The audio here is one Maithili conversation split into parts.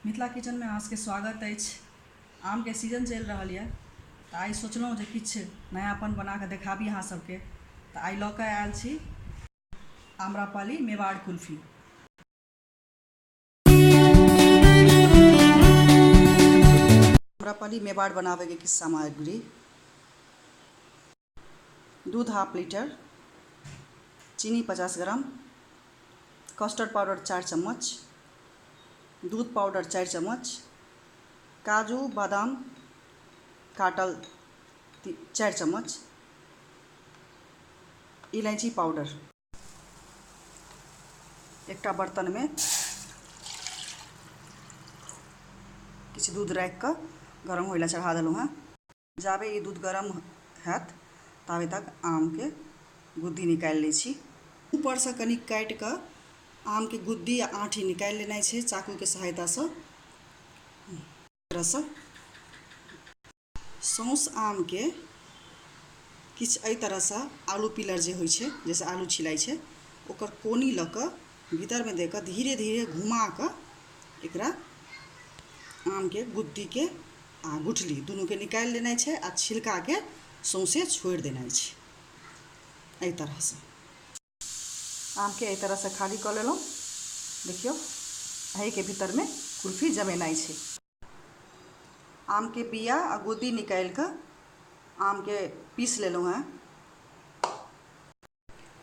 मिथिला किचन में अहाँ सबके स्वागत अछि। आम के सीजन चलि रहल यऽ तऽ आइ सोचलहुँ जे किछु नयापन बना कऽ देखाबी अहाँ सबके। तऽ आइ लऽ कऽ आयल छी आम्रपाली मेवाड़ कुल्फी। आम्रपाली मेवाड़ बनाबैके किछु सामग्री: दूध हाफ लीटर, चीनी 50 ग्राम, कस्टर्ड पाउडर 4 चम्मच, दूध पाउडर 4 चम्मच, काजू बादाम काटल 4 चम्मच, इलायची पाउडर। एकटा बर्तन में किछु दूध राखि कऽ गरम होय लए चढ़ा देलहुँ हेँ। जाबे ई दूध गरम हैत ताबे तक आमके गुद्दी निकालि लै छी। ऊपरसँ कनि काटि कऽ आमके गुद्दी आ आँठी निकालि लेनाइ छै चाकूके सहायतासँ। तरहसँ सौंस आमके किछु एहि तरहसँ आलू पीलर जे होइ छै, जैसे आलू छिलाइ छै, ओकर कोनी लऽ कऽ भीतरमे दऽ कऽ धीरे धीरे घुमा कऽ एकरा आमके गुद्दीके आ गुठली दुनूके निकालि लेनाइ छै आ छिलकाके सौंसे छोड़ि देनाइ छै एहि तरहसँ। आमके एहि तरहसँ खाली कऽ लेलहुँ। देखियौ, एहिके भीतरमे कुल्फी जमेनाइ छै। आमके बिया आ गुद्दी निकालि कऽ आमके पीस लेलहुँ हेँ।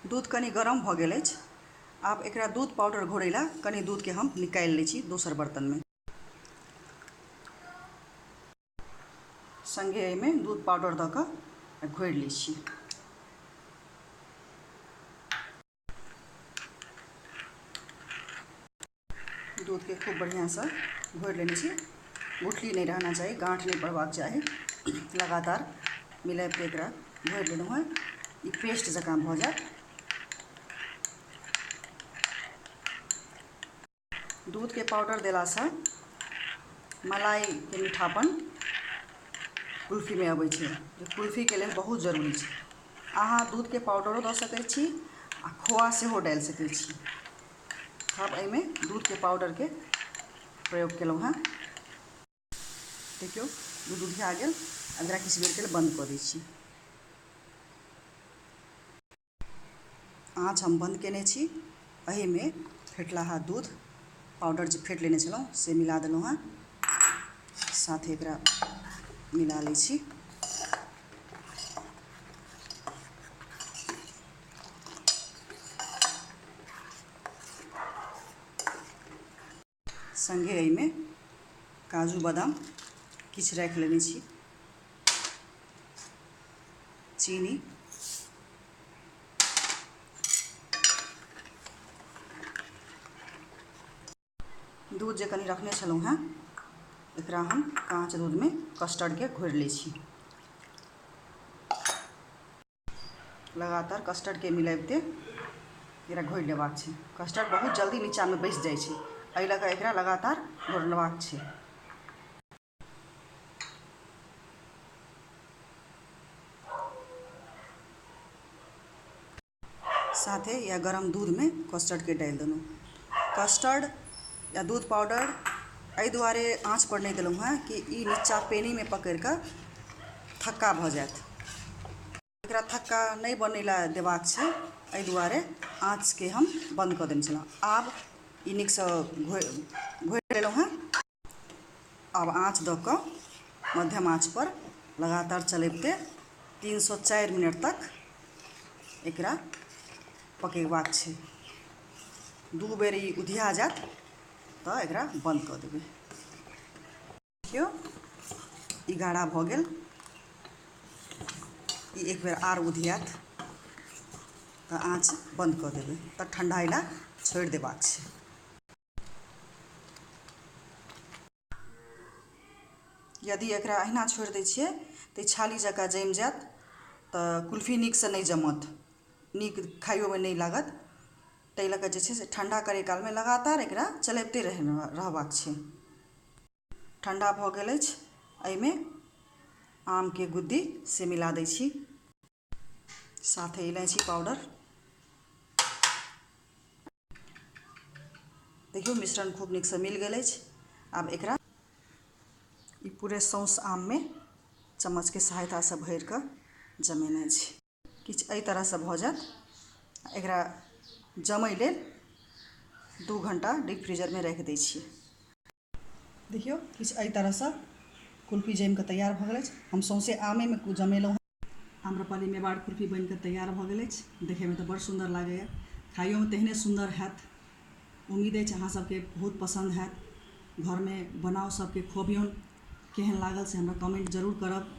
दूध कनि गरम भऽ गेल अछि। आब एकरा दूध पाउडर घोरै लए कनि दूधके हम निकालि लै छी दोसर बर्तनमे। संगे एहिमे दूध पाउडर दऽ कऽ घोरि लै छी। दूधके खूब बढ़िआँसँ घोरि लेने छी। गुठली नहि रहना चाही, गाँठ नहि पड़बाक चाही। लगातार मिलाबिते एकरा घोरि लेलहुँ हेँ। ई पेस्ट जकाँ भऽ जायत। दूधके पाउडर देलासँ मलाइके मीठापन कुल्फीमे अबै छै, जे कुल्फीके लेल बहुत जरूरी छै। अहाँ दूधके पाउडरो दऽ सकै छी आ खोआ सेहो डालि सकै छी। आब एहिमे दूधके पाउडरके प्रयोग केलहुँ हेँ। देखियौ, दूध उधिया गेल। एकरा किछु देरके लेल बन्द कऽ दै छी। आँच हम बन्द केने छी। एहिमे फेटलाहा दूध पाउडर जे फेट लेने छलहुँ से मिला देलहुँ हेँ। साथे एकरा मिला लै छी। संगे एहिमे काजू बादाम किछु राखि लेने छी, चीनी, दूध जे कनि रखने छलहुँ हेँ, एकरा हम काँच दूधमे कस्टर्डके घोरि लै छी। लगातार कस्टर्डके मिलाबिते एकरा घोरि लेबाक छै। कस्टर्ड बहुत जल्दी नीचाँमे बैसि जाइ छै, एहि लऽ कऽ एकरा लगातार घोरबाक छै। साथे या गरम दूधमे कस्टर्डके डालि देलहुँ। कस्टर्ड या दूध पाउडर एहि दुआरे आँच पर नहि देलहुँ हेँ कि ई नीचाँ पेनीमे पकड़ि कऽ थक्का भऽ जायत। एकरा थक्का नहि बनै लए देबाक छै, एहि दुआरे आँचके हम बन्द कऽ देने छलहुँ। आब ई नीकसँ घोरि लेलहुँ हेँ। आब आँच दऽ कऽ मध्यम आँच पर लगातार चलबिते 3 से 4 मिनट तक एकरा पकेबाक छै। 2 बेर ई उधिया जायत तऽ एकरा बन्द कऽ देबै। देखियौ, ई गाढ़ा भऽ गेल। ई एक बेर आर उधियात तऽ आँच बन्द कऽ देबै, तऽ ठण्डाइ लए छोड़ि देबाक छै। यदि एकरा अहिना छोड़ि दै छियै तऽ ई छाली जकाँ जमि जायत, तऽ कुल्फी नीकसँ नहि जमत, नीक खाइयोमे नहि लागत। ताहि लऽ कऽ जे छै से ठण्डा करै कालमे लगातार एकरा चलबिते रहबाक छै। ठण्डा भऽ गेल अछि। एहिमे आमके गुद्दी से मिला दै छी, साथे इलायची पाउडर। देखियौ, मिश्रण खूब नीकसँ मिल गेल अछि। आब एकरा ई पूरे सौंस आममे चम्मचके सहायतासँ भरि कऽ जमेनाइ छै। किछु एहि तरहसँ भऽ जायत। एकरा जमै लेल 2 घंटा डीप फ्रीजरमे राखि दै छियै। देखियौ, किछु एहि तरहसँ कुल्फी जमि कऽ तैयार भऽ गेल अछि। हम सौंसे आमेमे जमेलहुँ। आम्रपाली मेवाड़ कुल्फी बनि कऽ तैयार भऽ गेल अछि। देखैमे तऽ बड़ सुन्दर लागैए, खाइयोमे तेहने सुन्दर हैत। उम्मीद अछि अहाँ सबके बहुत पसन्द हैत। घरमे बनाउ, सबके खुअबियौन। केहन लागल से हमरा कमेंट जरूर करब।